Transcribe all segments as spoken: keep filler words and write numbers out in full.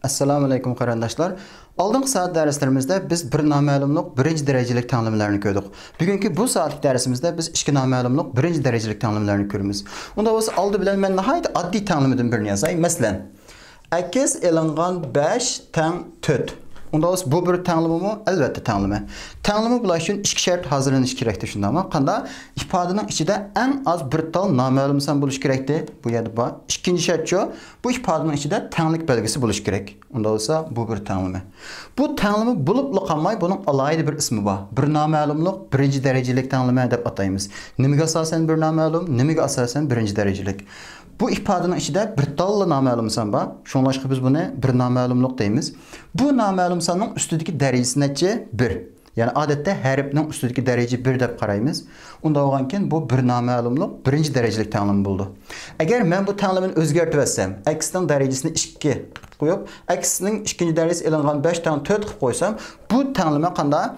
ئەسسالامۇ ئەلەيكۇم قېرىنداشلار. ئالدىنقى سائەت دەرسلىرىمىزدە بىز بىر نامەلۇملۇق بىرىنچى دەرىجىلىك تەڭلىمىلەرنى كۆردۇق. بۈگۈنكى بۇ سائەتلىك دەرسىمىزدە بىز ئىككى نامەلۇملۇق بىرىنچى دەرىجىلىك تەڭلىمىلەرنى كۆرىمىز. ئۇنداق بولسا ئالدى بىلەن مەن ناھايىتى ئاددىي تەڭلىمىدىن بىرنى يازاي. مەسىلەن، ئەكس ئېلىنغان بەش تەڭ تۆت. ئۇنداق بولسا بۇ بىر تەڭلىمىمۇ؟ ئەلۋەتتە تەڭلىمە. تەڭلىمە بولۇش ئۈچۈن ئىككى شەرت ھازىرلىنىشى كېرەكتى، شۇنداقمۇ؟ قانداق؟ ئىپادىنىڭ ئىچىدە ئەڭ ئاز بىر تال نامەلۇم سان بولۇشى كېرەكتى. بۇ يەردە بار. ئىككىنچى شەرتچۇ؟ بۇ ئىپادىنىڭ ئىچىدە تەڭلىك بەلگىسى بولۇشى كېرەك. ئۇنداق بولسا بۇ بىر تەڭلىمە. بۇ تەڭلىمە بولۇپلا قالماي، بۇنىڭ ئالاھىدە بىر ئىسمى بار. بىر نامەلۇملۇق بىرىنچى دەرىجىلىك تەڭلىمە دەپ ئاتايمىز. نېمىگە ئاساسەن بىر نامەلۇم، نېمىگە ئاساسەن بىرىنچى دەرىجىلىك؟ بۇ ئىپادىنىڭ ئىچىدە بىر تاللا نامەلۇم سان بار. شۇڭلاشقا بىز بۇنى بىر نامەلۇملۇق دەيمىز. بۇ نامەلۇم ساننىڭ ئۈستىدىكى دەرىجىسى نەچچە؟ بىر. يەنى ئادەتتە ھەرپنىڭ ئۈستىدىكى دەرىجە بىر دەپ قارايمىز. ئۇنداق بولغانكىن بۇ بىر نامەلۇملۇق بىرىنچى دەرىجىلىك تەڭلىمە بولىدۇ. ئەگەر مەن بۇ تەڭلىمىنى ئۆزگەرتىۋەتسەم، ئەكسنىڭ دەرىجىسىنى ئىككى قىلىپ قويۇپ، ئەكسنىڭ ئىككىنچى دەرىجىسى ئېلىنغان بەش تەڭ تۆت قىلىپ قويسام، بۇ تەڭلىمە قانداق؟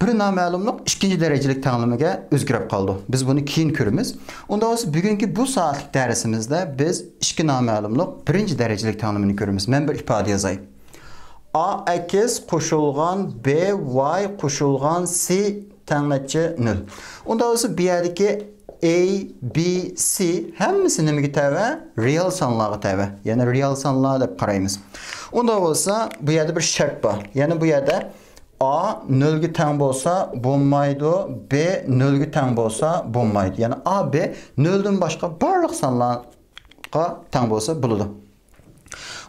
بىر نامەلۇملۇق ئىككىنچى دەرىجىلىك تەڭلىمىگە ئۆزگىرىپ قالىدۇ. بىز بۇنى كېيىن كۆرىمىز. ئۇنداق بولسا بۈگۈنكى بۇ سائەتلىك دەرسىمىزدە بىز ئىككى نامەلۇملۇق بىرىنچى دەرىجىلىك تەڭلىمىنى كۆرىمىز. مەن بىر ئىپادە يازاي. ئا ئەكس قوشۇلغان بى ۋاي قوشۇلغان سى تەڭ نەچچە؟ نۆل. ئۇنداق بولسا بۇ يەردىكى ئەي، بى، سى ھەممىسى نېمىگە تەۋە؟ رېئال سانلارغا تەۋە. يەنى رېئال سانلار دەپ قارايمىز. ئۇنداق بولسا بۇ يەردە بىر شەرت بار. يەنى بۇ يەردە ئا نۆلگە تەڭ بولسا بولمايدۇ، بى نۆلگە تەڭ بولسا بولمايدۇ. يەنى ئا، بى نۆلدىن باشقا بارلىق سانلارغا تەڭ بولسا بولىدۇ.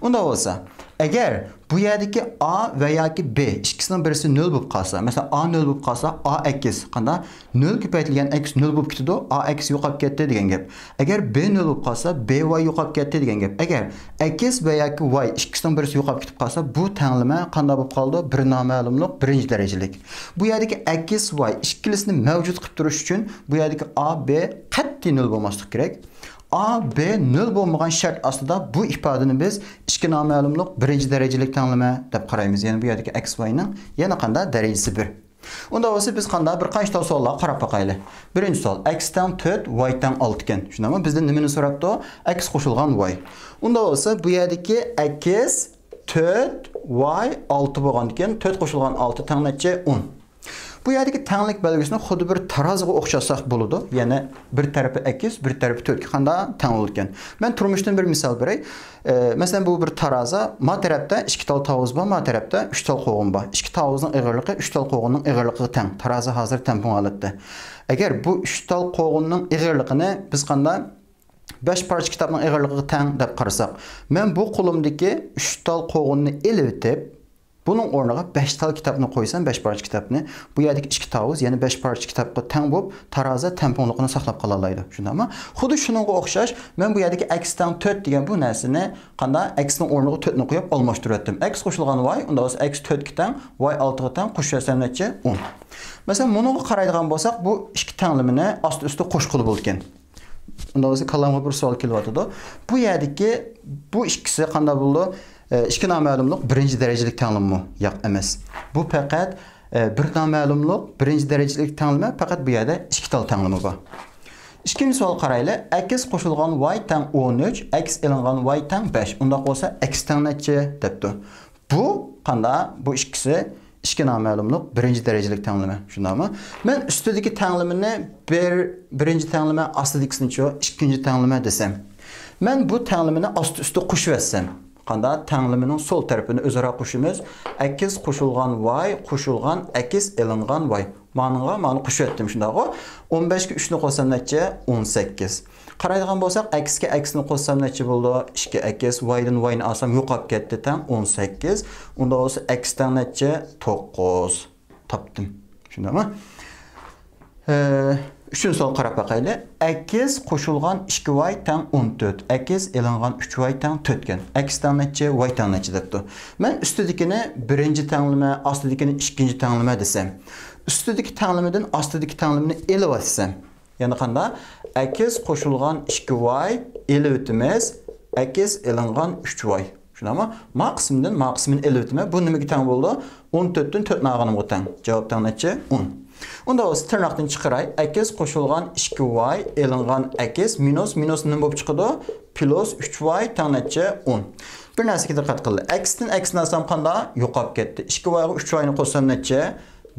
ئۇنداق بولسا، ئەگەر بۇ يەردىكى ئا ۋە ياكى بى ئىككىسىنىڭ بىرسى نۆل بولۇپ قالسا، مەسىلەن، ئا نۆل بولۇپ قالسا، ئا ئەكس قانداق؟ نۆل كۆپەيتىلگەن ئەكس نۆل بولۇپ كېتىدۇ، ئا ئەكس يوقاپ كەتتى دېگەن گەپ. ئەگەر بى نۆل بولۇپ قالسا، بى ۋاي يوقاپ كەتتى دېگەن گەپ. ئەگەر ئەكس ۋە ياكى ۋاي ئىككىسىنىڭ بىرسى يوقاپ كېتىپ قالسا، بۇ تەڭلىمە قانداق بولۇپ قالىدۇ؟ بىر نامەلۇملۇق بىرىنچى دەرىجىلىك. بۇ يەردىكى ئەكس، ۋاي ئىككىلىسىنى مەۋجۇت قىلىپ تۇرۇش ئۈچۈن بۇ يەردىكى ئا، بى قەتئىي نۆل بولماسلىقى كېرەك. ئا، بى نۆل بولمىغان شەرت ئاستىدا بۇ ئىپادىنى بىز ئىككى نامەلۇملۇق بىرىنچى دەرىجىلىك تەڭلىمە دەپ قارايمىز. يەنى بۇ يەردىكى ئەكس، ۋاينىڭ يەنە قانداق؟ دەرىجىسى بىر. ئۇنداق بولسا بىز قانداق؟ بىر قانچە تال سوئاللارغا قاراپ باقايلى. بىرىنچى سوئال، ئەكس تەڭ تۆت، ۋاي تەڭ ئالتە ئىكەن. شۇنداقمۇ؟ بىزدىن نېمىنى سوراپتۇ؟ ئەكس قوشۇلغان ۋاي. ئۇنداق بولسا بۇ يەردىكى ئەكس تۆت، ۋاي ئالتە بولغاندىكىن، تۆت قوشۇلغان ئالتە تەڭ نەچچە؟ ئون. بۇ يەردىكى تەڭلىك بەلگىسىنى خۇددى بىر تارازىغا ئوخشاتساق بولىدۇ. يەنى بىر تەرىپى ئەكس، بىر تەرىپى تۆتكە قانداق تەڭ بولىدىكەن؟ مەن تۇرمۇشتىن بىر مىسال بېرەي. ئە، مەسىلەن، بۇ بىر تارازا. ما تەرەپتە ئىككى تال تاۋۇز بار، ما تەرەپتە ئۈچ تال قوغۇن بار. ئىككى تاۋۇزنىڭ ئېغىرلىقى ئۈچ تال قوغۇننىڭ ئېغىرلىقىغا تەڭ. تارازا ھازىر تەڭپۇڭ ھالەتتە. ئەگەر بۇ ئۈچ تال قوغۇننىڭ ئېغىرلىقىنى بىز قانداق بەش پارچە كىتابنىڭ ئېغىرلىقىغا تەڭ دەپ قارىساق، مەن بۇ قولۇمدىكى ئۈچ تال قوغۇننى ئېلىۋېتىپ، بۇنىڭ ئورنىغا بەش تال كىتابنى قويسام، بەش پارچە كىتابنى، بۇ يەردىكى ئىككى تاۋۇز يەنە بەش پارچە كىتابقا تەڭ بولۇپ، تارازا تەڭپۇڭلۇقىنى ساقلاپ قالالايدۇ. شۇنداقمۇ؟ خۇددى شۇنىڭغا ئوخشاش، مەن بۇ يەردىكى ئەكس تەڭ تۆت دېگەن بۇ نەرسىنى قانداق؟ ئەكسنىڭ ئورنىغا تۆتنى قويۇپ ئالماشتۇرۇۋەتتىم. ئەكس قوشۇلغان ۋاي، ئۇنداق بولسا ئەكس تۆتكە تەڭ، ۋاي ئالتىغا تەڭ، قوشۇۋەتسەم نەچچە؟ ئون. مەسىلەن، مۇنىڭغا قارايدىغان بولساق، بۇ ئىككى تەڭلىمىنى ئاستى-ئۈستى قوشقىلى بولىدىكەن. ئۇنداق بولسا كاللامغا بىر سوئال كېلىۋاتىدۇ. بۇ يەردىكى بۇ ئىككىسى قانداق بولىدۇ؟ ئە، ئىككى نامەلۇملۇق بىرىنچى دەرىجىلىك تەڭلىمىمۇ؟ ياق ئەمەس. بۇ پەقەت، ئە، بىر نامەلۇملۇق بىرىنچى دەرىجىلىك تەڭلىمە، پەقەت بۇ يەردە ئىككى تال تەڭلىمە بار. ئىككىنچى سوئال قارايلى. ئەكس قوشۇلغان ۋاي تەڭ ئون ئۈچ، ئەكس ئېلىنغان ۋاي تەڭ بەش. ئۇنداق بولسا ئەكس تەڭ نەچچە دەپتۇ. بۇ قانداق؟ بۇ ئىككىسى ئىككى نامەلۇملۇق بىرىنچى دەرىجىلىك تەڭلىمە. شۇنداقمۇ؟ مەن ئۈستىدىكى تەڭلىمىنى بىر، بىرىنچى تەڭلىمە، ئاستىدىكىسىنىچۇ؟ ئىككىنچى تەڭلىمە دېسەم. مەن بۇ تەڭلىمىنى ئاستى-ئۈستى قوشۇۋەتسەم. قانداق؟ تەڭلىمىنىڭ سول تەرىپىنى ئۆزئارا قوشىمىز. ئەكس قوشۇلغان ۋاي قوشۇلغان ئەكس ئېلىنغان ۋاي. مانىڭغا مانى قوشۇۋەتتىم، شۇنداقغۇ؟ ئون بەشكە ئۈچنى قوشسام نەچچە؟ ئون سەككىز. قارايدىغان بولساق، ئەكسكە ئەكسنى قوشسام نەچچە بولىدۇ؟ ئىككى ئەكس. ۋايدىن ۋاينى ئالسام يوقاپ كەتتى، تەڭ ئون سەككىز. ئۇنداق بولسا ئەكس تەڭ نەچچە؟ توققۇز. تاپتىم. شۇنداقمۇ؟ ئە، ئۈچىنچى سوئال قاراپ باقايلى. ئەكس قوشۇلغان ئىككى ۋاي تەڭ ئون تۆت. ئەكس ئېلىنغان ئۈچ ۋاي تەڭ تۆتكەن. ئەكس تەڭ نەچچە؟ ۋاي تەڭ نەچچە دەپتۇ. مەن ئۈستىدىكىنى بىرىنچى تەڭلىمە، ئاستىدىكىنى ئىككىنچى تەڭلىمە دېسەم. ئۈستىدىكى تەڭلىمىدىن ئاستىدىكى تەڭلىمىنى ئېلىۋەتسەم. يەنى قانداق؟ ئەكس قوشۇلغان ئىككى ۋاي ئېلىۋېتىمىز. ئەكس ئېلىنغان ئۈچ ۋاي. شۇنداقمۇ؟ ما قىسمىدىن ما قىسمىنى ئېلىۋېتىمەن. بۇ نېمىگە تەڭ بولىدۇ؟ ئون تۆتتىن تۆتنى ئالغىنىمغا تەڭ. جاۋاب تەڭ نەچچە؟ ئون. ئۇنداق بولسا تىرناقتىن چىقىراي. ئەكس قوشۇلغان ئىككى ۋاي ئېلىنغان ئەكس مىنۇس، مىنۇس نېمە بولۇپ چىقىدۇ؟ پلۇس ئۈچ ۋاي تەڭ نەچچە؟ ئون. بىر نەرسىگە دىققەت قىلدى. ئەكستىن ئەكسنى ئالسام قاندا؟ يوقاپ كەتتى. ئىككى ۋايغا ئۈچ ۋاينى قوشسام نەچچە؟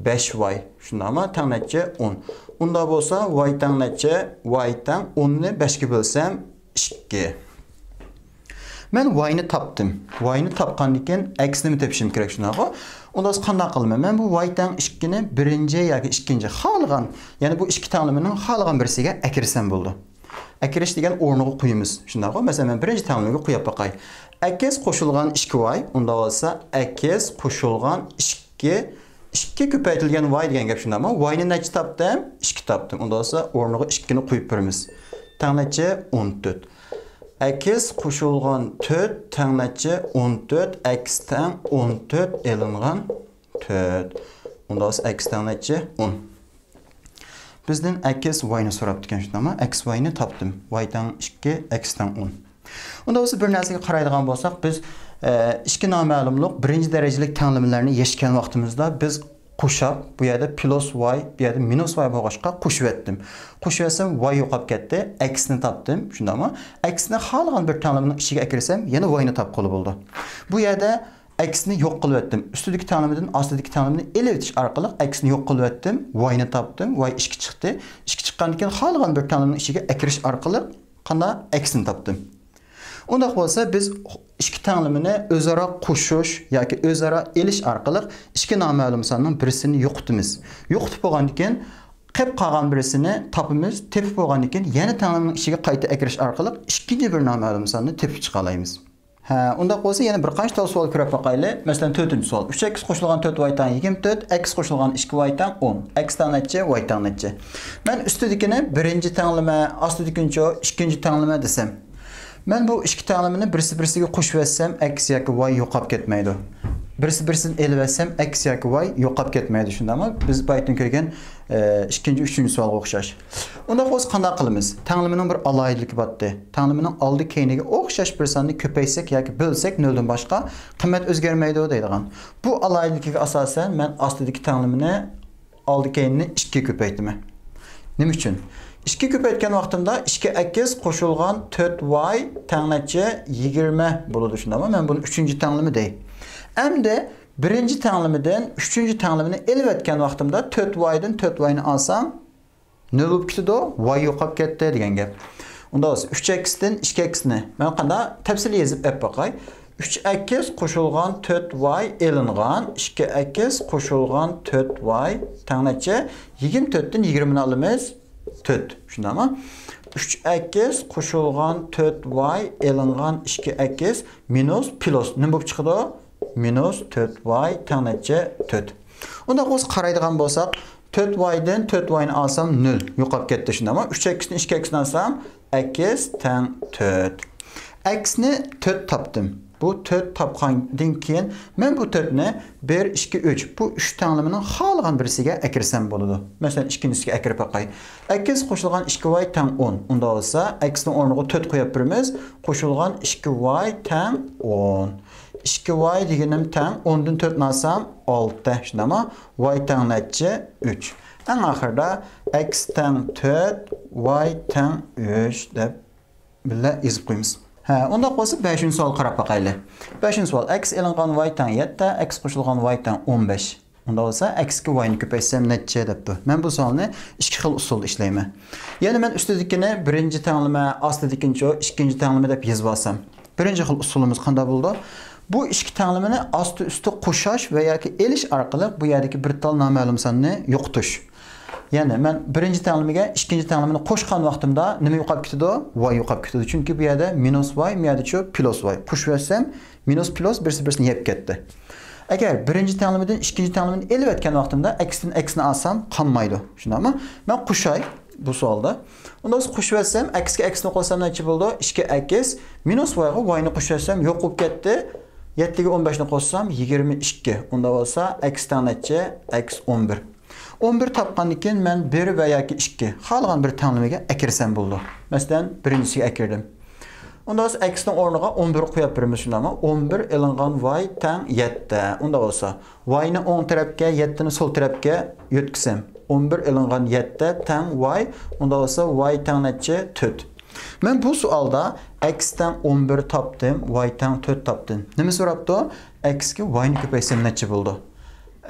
بەش ۋاي. شۇنداقمۇ؟ تەڭ نەچچە؟ ئون. ئۇنداق بولسا ۋاي تەڭ نەچچە؟ ۋاي تەڭ ئوننى بەشكە بۆلسەم ئىككى. مەن ۋاينى تاپتىم. ۋاينى تاپقاندىن كېيىن ئەكسنىمۇ تېپىشىم كېرەك، شۇنداقغۇ؟ ئۇنداق بولسا قانداق قىلىمەن؟ مەن بۇ ۋاي تەڭ ئىككىنى بىرىنچى ياكى ئىككىنچى خالىغان، يەنى بۇ ئىككى تەڭلىمىنىڭ خالىغان بىرسىگە ئەكىرسەم بولىدۇ. ئەكىرىش دېگەن ئورنىغا قويىمىز، شۇنداقغۇ؟ مەسىلەن، مەن بىرىنچى تەڭلىمىگە قويۇپ باقاي. ئەكس قوشۇلغان ئىككى ۋاي، ئۇنداق بولسا ئەكس قوشۇلغان ئىككى، ئىككى كۆپەيتىلگەن ۋاي دېگەن گەپ، شۇنداقمۇ؟ ۋاينى نەچچە تاپتىم؟ ئىككى تاپتىم. ئۇنداق بولسا ئورنىغا ئىككىنى قويۇپ بېرىمىز. تەڭ نەچچە؟ ئون تۆت. ئەكس قوشۇلغان تۆت تەڭ نەچچە؟ ئون تۆت. ئەكس تەڭ ئون تۆت ئېلىنغان تۆت. ئۇنداق بولسا ئەكس تەڭ نەچچە؟ ئون. بىزدىن ئەكس ۋاينى سوراپتىكەن، شۇنداقمۇ؟ ئەكس ۋاينى تاپتىم. ۋاي تەڭ ئىككى، ئەكس تەڭ ئون. ئۇنداق بولسا بىر نەرسىگە قارايدىغان بولساق، بىز، ئە، ئىككى نامەلۇملۇق بىرىنچى دەرىجىلىك تەڭلىمىلەرنى يەشكەن ۋاقتىمىزدا بىز قوشاپ، بۇ يەردە پلۇس ۋاي، بۇ يەردە مىنۇس ۋاي بولغاچقا قوشۇۋەتتىم. قوشۇۋەتسەم ۋاي يوقاپ كەتتى، ئەكسنى تاپتىم، شۇنداقمۇ؟ ئەكسنى خالىغان بىر تەڭلىمىنىڭ ئىچىگە ئەكىرسەم يەنە ۋاينى تاپقىلى بولىدۇ. بۇ يەردە ئەكسنى يوق قىلىۋەتتىم. ئۈستىدىكى تەڭلىمىدىن ئاستىدىكى تەڭلىمىنى ئېلىۋېتىش ئارقىلىق ئەكسنى يوق قىلىۋەتتىم، ۋاينى تاپتىم، ۋاي ئىككى چىقتى. ئىككى چىققاندىن كېيىن خالىغان بىر تەڭلىمىنىڭ ئىچىگە ئەكىرىش ئارقىلىق قانداق؟ ئەكسنى تاپتىم. ئۇنداق بولسا بىز ئىككى تەڭلىمىنى ئۆزئارا قوشۇش ياكى ئۆزئارا ئېلىش ئارقىلىق ئىككى نامەلۇم ساننىڭ بىرسىنى يوقىتىمىز. يوقىتىپ بولغاندىن كېيىن قېلىپ قالغان بىرسىنى تاپىمىز. تېپىپ بولغاندىن كېيىن يەنە تەڭلىمىنىڭ ئىچىگە قايتا ئەكىرىش ئارقىلىق ئىككىنچى بىر نامەلۇم ساننى تېپىپ چىقالايمىز. ھە، ئۇنداق بولسا يەنە بىر قانچە تال سوئال كۆرۈپ باقايلى. مەسىلەن، تۆتىنچى سوئال. ئۈچ ئەكس قوشۇلغان تۆت ۋاي تەڭ يىگىرمە تۆت، ئەكس قوشۇلغان ئىككى ۋاي تەڭ ئون. ئەكس تەڭ نەچچە، ۋاي تەڭ نەچچە؟ مەن ئۈستىدىكىنى بىرىنچى تەڭلىمە، ئاستىدىكىنىچۇ ئىككىنچى تەڭلىمە دېسەم. مەن بۇ ئىككى تەڭلىمىنى بىرسى بىرسىگە قوشۇۋەتسەم، ئەكس ياكى ۋاي يوقاپ كەتمەيدۇ. بىرسى بىرسىدىن ئېلىۋەتسەم، ئەكس ياكى ۋاي يوقاپ كەتمەيدۇ، شۇنداقمۇ؟ بىز بايىتىن كۆرگەن، ئە، ئىككىنچى، ئۈچىنچى سوئالغا ئوخشاش. ئۇنداق بولسا قانداق قىلىمىز؟ تەڭلىمىنىڭ بىر ئالاھىدىلىكى بارتتى. تەڭلىمىنىڭ ئالدى كەينىگە ئوخشاش بىر ساننى كۆپەيتسەك ياكى بۆلسەك نۆلدىن باشقا قىممەت ئۆزگەرمەيدۇ دەيدىغان. بۇ ئالاھىدىلىكىگە ئاساسەن مەن ئاستىدىكى تەڭلىمىنى ئالدى كەينىنى ئىككىگە كۆپەيتىمەن. نېمە ئۈچۈن؟ ئىككىگە كۆپەيتكەن ۋاقتىمدا ئىككى ئەكس قوشۇلغان تۆت ۋاي تەڭ نەچچە؟ يىگىرمە بولىدۇ، شۇنداقمۇ؟ مەن بۇنى ئۈچىنچى تەڭلىمە دەي. ئەمدى بىرىنچى تەڭلىمىدىن ئۈچىنچى تەڭلىمىنى ئېلىۋەتكەن ۋاقتىمدا تۆت ۋايدىن تۆت ۋاينى ئالسام، نۆل بولۇپ كېتىدۇ، ۋاي يوقاپ كەتتى دېگەن گەپ. ئۇنداق بولسا، ئۈچ ئەكستىن ئىككى ئەكسنى مەن قانداق تەپسىلىي يېزىپ ئەپ باقاي. ئۈچ ئەكس قوشۇلغان تۆت ۋاي ئېلىنغان ئىككى ئەكس قوشۇلغان تۆت ۋاي تەڭ نەچچە؟ يىگىرمە تۆتتىن يىگىرمىنى ئالىمىز، تۆت. شۇنداقمۇ؟ ئۈچ ئەكس قوشۇلغان تۆت ۋاي ئېلىنغان ئىككى ئەكس مىنۇس پلۇس نېمە بولۇپ چىقىدۇ؟ مىنۇس تۆت ۋاي تەڭ نەچچە؟ تۆت. ئۇنداق بولسا قارايدىغان بولساق، تۆت ۋايدىن تۆت ۋاينى ئالسام، نۆل يوقاپ كەتتى، شۇنداقمۇ؟ ئۈچ ئەكسنى ئىككى ئەكسنى ئالسام، ئەكس تەڭ تۆت. ئەكسنى تۆت تاپتىم. بۇ تۆت تاپقاندىن كېيىن مەن بۇ تۆتنى بىر، ئىككى، ئۈچ، بۇ ئۈچ تەڭلىمىنىڭ خالىغان بىرسىگە ئەكىرسەم بولىدۇ. مەسىلەن، ئىككىنچىسىگە ئەكىرىپ باقاي. ئەكس قوشۇلغان ئىككى ۋاي تەڭ ئون. ئۇنداق بولسا، ئەكسنىڭ ئورنىغا تۆت قويۇپ بېرىمىز. قوشۇلغان ئىككى ۋاي تەڭ ئون. ئىككى ۋاي دېگىنىم تەڭ ئوندىن تۆتنى ئالسام، ئالتە. شۇنداقمۇ؟ ۋاي تەڭ نەچچە؟ ئۈچ. ئەڭ ئاخىرىدا ئەكس تەڭ تۆت، ۋاي تەڭ ئۈچ دەپ بىللە يېزىپ قويىمىز. ھە، ئۇنداق بولسا بەشىنچى سوئالغا قاراپ باقايلى. بەشىنچى سوئال. ئەكس ئېلىنغان ۋاي تەڭ يەتتە، ئەكس قوشۇلغان ۋاي تەڭ ئون بەش. ئۇنداق بولسا، ئەكسكە ۋاينى كۆپەيتسەم نەچچە دەپتۇ. مەن بۇ سوئالنى ئىككى خىل ئۇسۇلدا ئىشلەيمەن. يەنى مەن ئۈستىدىكىنى بىرىنچى تەڭلىمە، ئاستىدىكىنىچۇ ئىككىنچى تەڭلىمە دەپ يېزىۋالسام. بىرىنچى خىل ئۇسۇلىمىز قانداق بولىدۇ؟ بۇ ئىككى تەڭلىمىنى ئاستى ئۈستى قوشاش ۋە ياكى ئېلىش ئارقىلىق بۇ يەردىكى بىر تال نامەلۇم ساننى يوقىتىش. يەنى مەن بىرىنچى تەڭلىمىگە ئىككىنچى تەڭلىمىنى قوشقان ۋاقتىمدا نېمە يوقاپ كېتىدۇ؟ ۋاي يوقاپ كېتىدۇ. چۈنكى بۇ يەردە مىنۇس ۋاي، بۇ يەردىچۇ پلۇس ۋاي. قوشۇۋەتسەم، مىنۇس پلۇس بىرسى بىرسىنى يەپ كەتتى. ئەگەر بىرىنچى تەڭلىمىدىن ئىككىنچى تەڭلىمىنى ئېلىۋەتكەن ۋاقتىمدا ئەكستىن ئەكسنى ئالسام قالمايدۇ. شۇنداقمۇ؟ مەن قوشاي بۇ سوئالدا. ئۇنداق بولسا قوشۇۋەتسەم، ئەكسكە ئەكسنى قوشسام نەچچە بولىدۇ؟ ئىككى ئەكس. مىنۇس ۋايغا ۋاينى قوشۇۋەتسەم يوق بولۇپ كەتتى. يەتتىگە ئون بەشنى قوشسام يىگىرمە ئىككى. ئۇنداق بولسا ئەكس تەڭ نەچچە؟ ئەكس ئون بىر. ئون بىر تاپقاندىن كېيىن مەن بىر ۋە ياكى ئىككى خالىغان بىر تەڭلىمىگە ئەكىرسەم بولىدۇ. مەسىلەن، بىرىنچىسىگە ئەكىردىم. ئۇنداق بولسا ئەكسنىڭ ئورنىغا ئون بىر قويۇپ بېرىمىز، شۇنداقمۇ؟ ئون بىر ئېلىنغان ۋاي تەڭ يەتتە. ئۇنداق بولسا ۋاينى ئوڭ تەرەپكە، يەتتىنى سول تەرەپكە يۆتكىسەم، ئون بىر ئېلىنغان يەتتە تەڭ ۋاي. ئۇنداق بولسا ۋاي تەڭ نەچچە؟ تۆت. مەن بۇ سوئالدا ئەكس تەڭ ئون بىر تاپتىم، ۋاي تەڭ تۆت تاپتىم. نېمە سوراپتۇ؟ ئەكسكە ۋاينى كۆپەيتسەم نەچچە بولىدۇ؟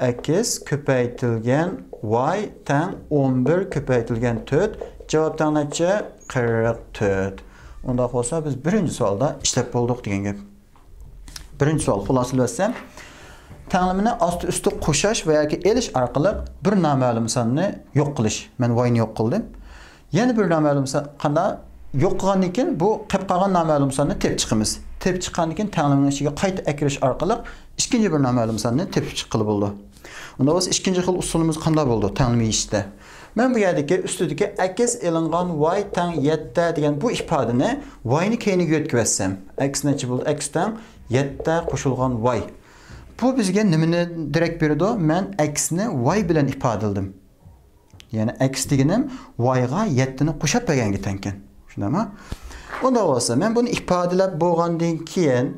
ئەكس كۆپەيتىلگەن ۋاي تەڭ ئون بىر كۆپەيتىلگەن تۆت. جاۋاب تەڭ نەچچە؟ قىرىق تۆت. ئۇنداق بولسا بىز بىرىنچى سوئالدا ئىشلەپ بولدۇق دېگەن گەپ. بىرىنچى سوئال خۇلاسىلىۋەتسەم، تەڭلىمىنى ئاستى ئۈستى قوشاش ۋە ياكى ئېلىش ئارقىلىق بىر نامەلۇم ساننى يوق قىلىش. مەن ۋاينى يوق قىلدىم. يەنە بىر نامەلۇم سان قانداق؟ يوق قىلغاندىن كېيىن بۇ قېلىپ قالغان نامەلۇم ساننى تېپىپ چىقىمىز. تېپىپ چىققاندىن كېيىن تەڭلىمىنىڭ ئىچىگە قايتا ئەكىرىش ئارقىلىق ئىككىنچى بىر نامەلۇم ساننى تېپىپ چىققىلى بولىدۇ. ئۇندا بولسا ئىككىنچى خىل ئۇسۇلىمىز قانداق بولىدۇ تەڭلىمە يېشىشتە؟ مەن بۇ يەردىكى ئۈستىدىكى ئەكس ئېلىنغان ۋاي تەڭ يەتتە دېگەن بۇ ئىپادىنى ۋاينى كەينىگە يۆتكىۋەتسەم، ئەكس نەچچە بولدى؟ ئەكس تەڭ يەتتە قوشۇلغان ۋاي. بۇ بىزگە نېمىنى دېرەك بېرىدۇ؟ مەن ئەكسنى ۋاي بىلەن ئىپادىلىدىم. يەنى ئەكس دېگىنىم ۋايغا يەتتىنى قوشاپ بەرگەنگە تەڭكەن. شۇنداقمۇ؟ ئۇنداق بولسا، مەن بۇنى ئىپادىلەپ بولغاندىن كېيىن،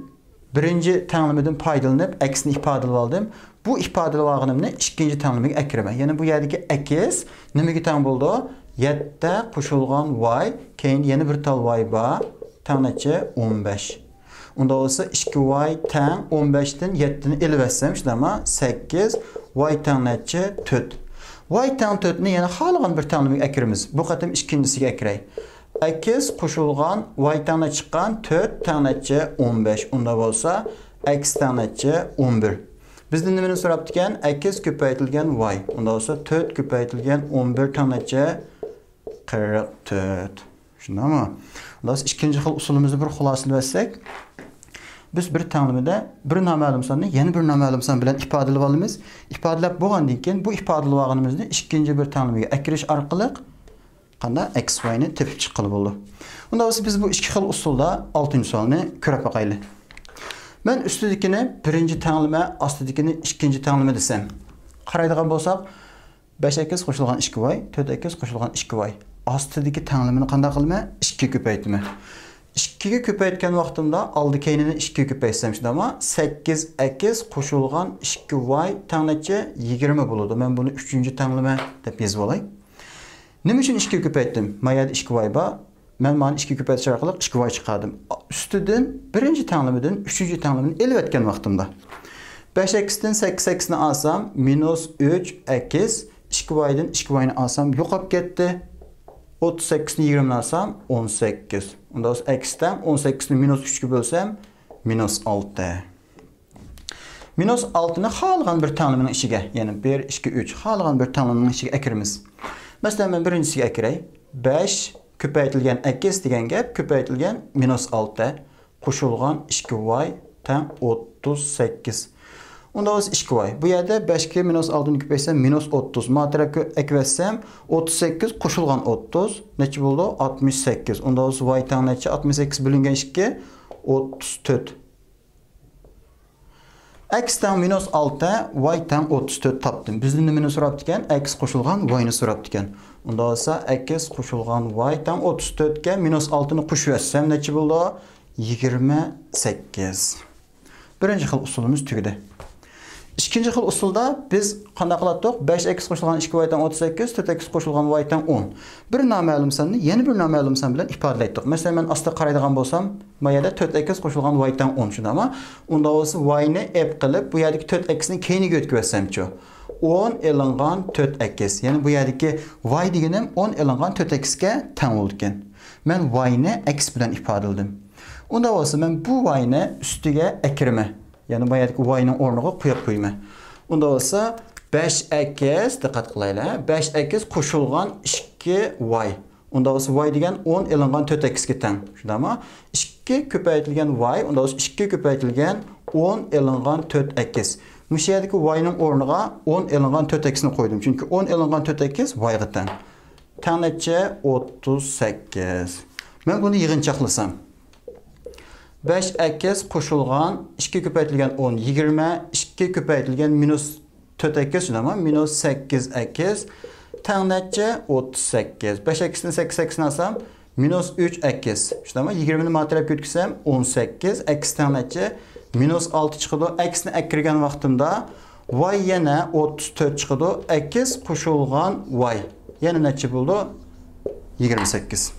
بىرىنچى تەڭلىمىدىن پايدىلىنىپ، ئەكسنى ئىپادىلەپ ئالدىم. بۇ ئىپادىلەپ ئالغىنىمنى ئىككىنچى تەڭلىمىگە ئەكىرىمەن. يەنى بۇ يەردىكى ئەكس نېمىگە تەڭ بولىدۇ؟ يەتتە قوشۇلغان ۋاي، كېيىن يەنە بىر تال ۋاي بار، تەڭ نەچچە؟ ئون بەش. ئۇندا بولسا ئىككى ۋاي تەڭ ئون بەشتىن يەتتىنى ئېلىۋەتسەم، شۇنداقمۇ؟ سەككىز، ۋاي تەڭ نەچچە؟ تۆت. ۋاي تەڭ تۆتنى يەنە خالىغان بىر تەڭلىمىگە ئەكىرىمىز. بۇ قېتىم ئىككىنچىسىگە ئەكىرەي. ئەكس قوشۇلغان ۋاي تەڭ نەچچە چىققان؟ تۆت تەڭ نەچچە؟ ئون بەش. ئۇندا بولسا ئەكس تەڭ نەچچە؟ ئون بىر. بىزدىن نېمىنى سوراپتىكەن؟ ئەكس كۆپەيتىلگەن ۋاي. ئۇندا بولسا تۆت كۆپەيتىلگەن ئون بىر تەڭ نەچچە؟ قىرىق تۆت. شۇنداقمۇ؟ ئۇندا بىز ئىككىنچى خىل ئۇسۇلىمىزنى بىر خۇلاسىلىۋەتسەك، بىز بىر تەڭلىمىدە بىر نامەلۇم ساننى يەنە بىر نامەلۇم سان بىلەن ئىپادىلەپ ئالىمىز. ئىپادىلەپ بولغاندىن كېيىن، بۇ ئىپادىلەپ ئالغىنىمىزنى ئىككىنچى بىر تەڭلىمىگە ئەكىرىش ئارقىلىق قانداق؟ ئەكس ۋاينى تېپىپ چىققىلى بولىدۇ. ئۇندا بولسا بىز بۇ ئىككى خىل ئۇسۇلدا ئالتىنچى سوئالنى كۆرۈپ باقايلى. مەن ئۈستىدىكىنى بىرىنچى تەڭلىمە، ئاستىدىكىنى ئىككىنچى تەڭلىمە دېسەم، قارايدىغان بولساق، بەش ئەكس قوشۇلغان ئىككى ۋاي، تۆت ئەكس قوشۇلغان ئىككى ۋاي. ئاستىدىكى تەڭلىمىنى قانداق قىلىمەن؟ ئىككىگە كۆپەيتىمەن. ئىككىگە كۆپەيتكەن ۋاقتىمدا ئالدى كەينىنى ئىككىگە كۆپەيتسەم، شۇنداقمۇ؟ سەككىز ئەكس قوشۇلغان ئىككى ۋاي تەڭ نەچچە؟ يىگىرمە بولىدۇ. مەن بۇنى ئۈچىنچى تەڭلىمە دەپ يېزىۋالاي. نېمە ئۈچۈن ئىككىگە كۆپەيتتىم؟ ما يەردە ئىككى ۋاي بار. مەن مانا ئىككىگە كۆپەيتىش ئارقىلىق ئىككى ۋاي چىقاردىم. ئۈستىدىن بىرىنچى تەڭلىمىدىن ئۈچىنچى تەڭلىمىنى ئېلىۋەتكەن ۋاقتىمدا، بەش ئەكستىن سەككىز ئەكسنى ئالسام، مىنۇس ئۈچ ئەكس، ئىككى ۋايدىن ئىككى ۋاينى ئالسام، يوقاپ كەتتى. ئوتتۇز سەككىزنى يىگىرمىنى ئالسام، ئون سەككىز. ئۇندا بولسا ئەكس تەڭ ئون سەككىزنى مىنۇس ئۈچكە بۆلسەم، مىنۇس ئالتە. مىنۇس ئالتىنى خالىغان بىر تەڭلىمىنىڭ ئىچىگە، يەنى بىر، ئىككى، ئۈچ، خالىغان بىر تەڭلىمىنىڭ ئىچىگە ئەكىرىمىز. مەسىلەن، مەن بىرىنچىسىگە ئەكىرەي. بەش كۆپەيتىلگەن ئەكس دېگەن گەپ كۆپەيتىلگەن مىنۇس ئالتە قوشۇلغان ئىككى ۋاي تەڭ ئوتتۇز سەككىز. ئۇندا بولسا ئىككى ۋاي. بۇ يەردە بەشكە مىنۇس ئالتىنى كۆپەيتسەم، مىنۇس ئوتتۇز. ما تەرەپكە ئەكىۋەتسەم، ئوتتۇز سەككىز قوشۇلغان ئوتتۇز نەچچە بولىدۇ؟ ئاتمىش سەككىز. ئۇندا بولسا ۋاي تەڭ نەچچە؟ ئاتمىش سەككىز بۆلۈنگەن ئىككى، ئوتتۇز تۆت. ئەكس تەڭ مىنۇس ئالتە، ۋاي تەڭ ئوتتۇز تۆت تاپتىم. بىزدىن نېمىنى سوراپتىكەن؟ ئەكس قوشۇلغان ۋاينى سوراپتىكەن. ئۇندا بولسا ئەكس قوشۇلغان ۋاي تەڭ ئوتتۇز تۆتكە مىنۇس ئالتىنى قوشۇۋەتسەم نەچچە بولىدۇ؟ يىگىرمە سەككىز. بىرىنچى خىل ئۇسۇلىمىز تۈگىدى. ئىككىنچى خىل ئۇسۇلدا بىز قانداق قىلاتتۇق؟ بەش ئەكس قوشۇلغان ئىككى ۋاي تەڭ ئوتتۇز سەككىز، تۆت ئەكس قوشۇلغان ۋاي تەڭ ئون. بىر نامەلۇم ساننى يەنە بىر نامەلۇم سان بىلەن ئىپادىلەيتتۇق. مەسىلەن، مەن ئاستىغا قارايدىغان بولسام، ما يەردە تۆت ئەكس قوشۇلغان ۋاي تەڭ ئون، شۇنداقمۇ؟ ئۇندا بولسا ۋاينى ئېپ قىلىپ، بۇ يەردىكى تۆت ئەكسنى كەينىگە ئۆتكۈزسەمچۇ؟ ئون ئېلىنغان تۆت ئەكس. يەنى بۇ يەردىكى ۋاي دېگىنىم ئون ئېلىنغان تۆت ئەكسكە تەڭ بولىدىكەن. مەن ۋاينى ئەكس بىلەن ئىپادىلىدىم. ئۇندا بولسا مەن بۇ ۋاينى ئۈستىگە ئەكىرىمەن. يەنى ما يەردىكى ۋاينىڭ ئورنىغا قويۇپ قويىمەن. ئۇندا بولسا بەش ئەكس، دىققەت قىلايلى، بەش ئەكس قوشۇلغان ئىككى ۋاي. ئۇندا بولسا ۋاي دېگەن ئون ئېلىنغان تۆت ئەكسكە تەڭ. شۇنداقمۇ؟ ئىككى كۆپەيتىلگەن ۋاي، ئۇندا بولسا ئىككى كۆپەيتىلگەن ئون ئېلىنغان تۆت ئەكس. مۇشۇ يەردىكى ۋاينىڭ ئورنىغا ئون ئېلىنغان تۆت ئەكسنى قويدۇم. چۈنكى ئون ئېلىنغان تۆت ئەكس ۋايغا تەڭ. تەڭ نەچچە؟ ئوتتۇز سەككىز. مەن بۇنى يىغىنچاقلىسام، بەش ئەكس قوشۇلغان ئىككى كۆپەيتىلگەن ئون، يىگىرمە، ئىككى كۆپەيتىلگەن مىنۇس تۆت ئەكس، شۇنداقمۇ؟ مىنۇس سەككىز ئەكس تەڭ نەچچە؟ ئوتتۇز سەككىز. بەش ئەكستىن سەككىز ئەكسنى ئالسام، مىنۇس ئۈچ ئەكس. شۇنداقمۇ؟ يىگىرمىنى ما تەرەپكە ئۆتكۈزسەم، ئون سەككىز. ئەكس تەڭ نەچچە؟ مىنۇس ئالتە چىقىدۇ. ئەكسنى ئەكىرگەن ۋاقتىمدا ۋاي يەنە ئوتتۇز تۆت چىقىدۇ. ئەكس قوشۇلغان ۋاي يەنە نەچچە بولىدۇ؟ يىگىرمە سەككىز.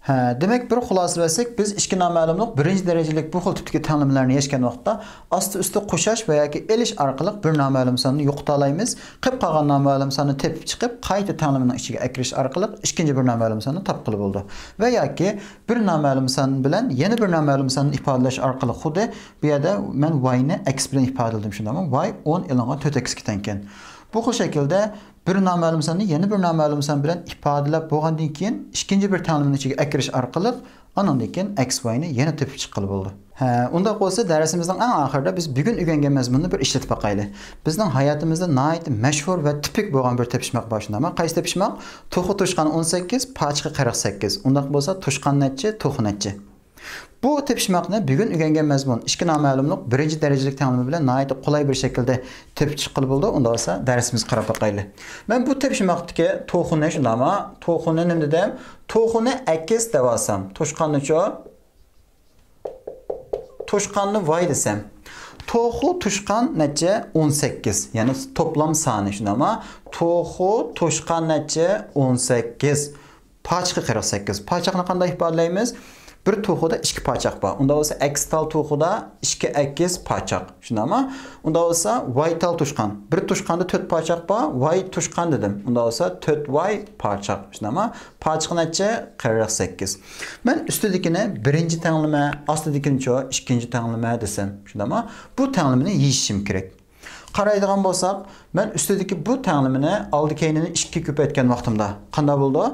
ھە، دېمەك، بىر خۇلاسىلىۋەتسەك، بىز ئىككى نامەلۇملۇق بىرىنچى دەرىجىلىك بۇ خىل تىپتىكى تەڭلىمىلەرنى يەشكەن ۋاقىتتا ئاستا-ئۈستە قوشاش ۋە ياكى ئېلىش ئارقىلىق بىر نامەلۇم ساننى يوقىتالايمىز. قېلىپ قالغان نامەلۇم ساننى تېپىپ چىقىپ، قايتا تەڭلىمىنىڭ ئىچىگە ئەكىرىش ئارقىلىق ئىككىنچى بىر نامەلۇم ساننى تاپقىلى بولىدۇ. ۋە ياكى بىر نامەلۇم سان بىلەن يەنە بىر نامەلۇم ساننى ئىپادىلەش ئارقىلىق خۇددى بۇ يەردە مەن ۋاينى ئەكس بىلەن ئىپادىلىدىم، شۇنداقمۇ؟ ۋاي ئون ئېلىنغان تۆت ئەكسكە تەڭكەن. بۇ خىل شەكىلدە بىر نامەلۇم ساننى يەنە بىر نامەلۇم سان بىلەن ئىپادىلەپ بولغاندىن كېيىن، ئىككىنچى بىر تەڭلىمىنىڭ ئىچىگە ئەكىرىش ئارقىلىق، ئانىڭدىن كېيىن ئەكس ۋاينى يەنە تېپىپ چىققىلى بولىدۇ. ھە، ئۇنداق بولسا، دەرسىمىزنىڭ ئەڭ ئاخىرىدا بىز بۈگۈن ئۆگەنگەن مەزمۇننى بىر ئىشلىتىپ باقايلى. بىزنىڭ ھاياتىمىزدا ناھايىتى مەشھۇر ۋە تىپىك بولغان بىر تېپىشماق بار، شۇنداقمۇ؟ قايسى تېپىشماق؟ توخۇ توشقان ئون سەككىز، پاچىقى قىرىق سەككىز. ئۇنداق بولسا، توشقان نەچچە، توخۇ نەچچە؟ بۇ تېپىشماقنى بۈگۈن ئۆگەنگەن مەزمۇن، ئىككى نامەلۇملۇق بىرىنچى دەرىجىلىك تەڭلىمە بىلەن ناھايىتى قولاي بىر شەكىلدە تېپىپ چىققىلى بولىدۇ. ئۇنداق بولسا، دەرسىمىزگە قاراپ باقايلى. مەن بۇ تېپىشماقتىكى توخۇنى، شۇنداقمۇ؟ توخۇنى نېمە دېدىم؟ توخۇنى ئەكس دەۋالسام، توشقاننىچۇ؟ توشقاننى ۋاي دېسەم، توخۇ توشقان نەچچە؟ ئون سەككىز. يەنى توپلام سانى، شۇنداقمۇ؟ توخۇ توشقان نەچچە؟ ئون سەككىز. پاچىقى قىرىق سەككىز. پاچاقنى قانداق ئىپادىلەيمىز؟ بىر توخۇدا ئىككى پاچاق بار. ئۇنداق بولسا، ئەكس تال توخۇدا ئىككى ئەكس پاچاق. شۇنداقمۇ؟ ئۇنداق بولسا، ۋاي تال توشقان. بىر توشقاندا تۆت پاچاق بار. ۋاي توشقان دېدىم. ئۇنداق بولسا، تۆت ۋاي پاچاق. شۇنداقمۇ؟ پاچىقى نەچچە؟ قىرىق سەككىز. مەن ئۈستىدىكىنى بىرىنچى تەڭلىمە، ئاستىدىكىنىچۇ ئىككىنچى تەڭلىمە دېسەم، شۇنداقمۇ؟ بۇ تەڭلىمىنى يېشىشىم كېرەك. قارايدىغان بولساق، مەن ئۈستىدىكى بۇ تەڭلىمىنى ئالدى كەينىنى ئىككىگە كۆپەيتكەن ۋاقتىمدا قانداق بولىدۇ؟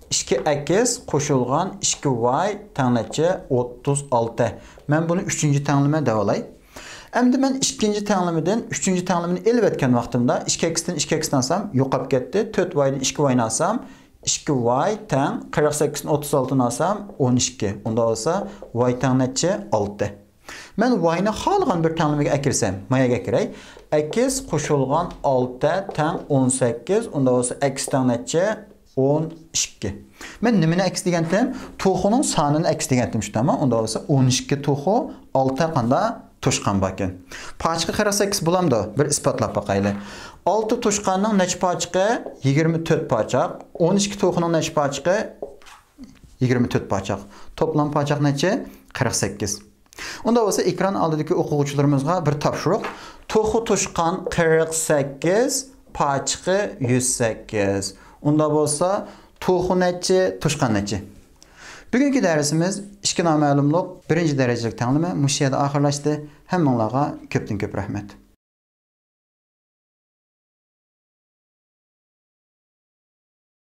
ئىككى ئەكس قوشۇلغان ئىككى ۋاي تەڭ نەچچە؟ ئوتتۇز ئالتە. مەن بۇنى ئۈچىنچى تەڭلىمە دەۋالاي. ئەمدى مەن ئىككىنچى تەڭلىمىدىن ئۈچىنچى تەڭلىمىنى ئېلىۋەتكەن ۋاقتىمدا، ئىككى ئەكستىن ئىككى ئەكسنى ئالسام، يوقاپ كەتتى. تۆت ۋايدىن ئىككى ۋاينى ئالسام، ئىككى ۋاي تەڭ قىرىق سەككىزدىن ئوتتۇز ئالتىنى ئالسام، ئون ئىككى. ئۇنداق بولسا، ۋاي تەڭ نەچچە؟ ئالتە. مەن ۋاينى خالىغان بىر تەڭلىمىگە ئەكىرسەم، ماياگە ئەكىرەي. ئەكس قوشۇلغان ئالتە تەڭ ئون سەككىز، ئۇنداق بولسا، ئەكس تەڭ نەچچە؟ ئون ئىككى. مەن نېمىنى ئەكس دېگەنتىم؟ توخۇنىڭ سانىنى ئەكس دېگەنتىم، شۇنداقمۇ؟ ئۇنداق بولسا، ئون ئىككى توخۇ، ئالتە قانداق؟ توشقان باركەن. پاچىقى قىرىق سەككىز بولامدۇ؟ بىر ئىسپاتلاپ باقايلى. ئالتە توشقاننىڭ نەچچە پاچىقى؟ يىگىرمە تۆت پاچاق. ئون ئىككى توخۇنىڭ نەچچە پاچىقى؟ يىگىرمە تۆت پاچاق. توپلام پاچاق نەچچە؟ قىرىق سەككىز. ئۇنداق بولسا، ئېكران ئالدىدىكى ئوقۇغۇچىلىرىمىزغا بىر تاپشۇرۇق. توخۇ توشقان قىرىق سەككىز، پاچىقى يۈز سەككىز. ئۇنداق بولسا، توخۇ نەچچە، توشقان نەچچە؟ بۈگۈنكى دەرسىمىز ئىككى نامەلۇملۇق بىرىنچى دەرىجىلىك تەڭلىمە مۇشۇ يەردە ئاخىرلاشتى. ھەممىڭلارغا كۆپتىن كۆپ رەھمەت.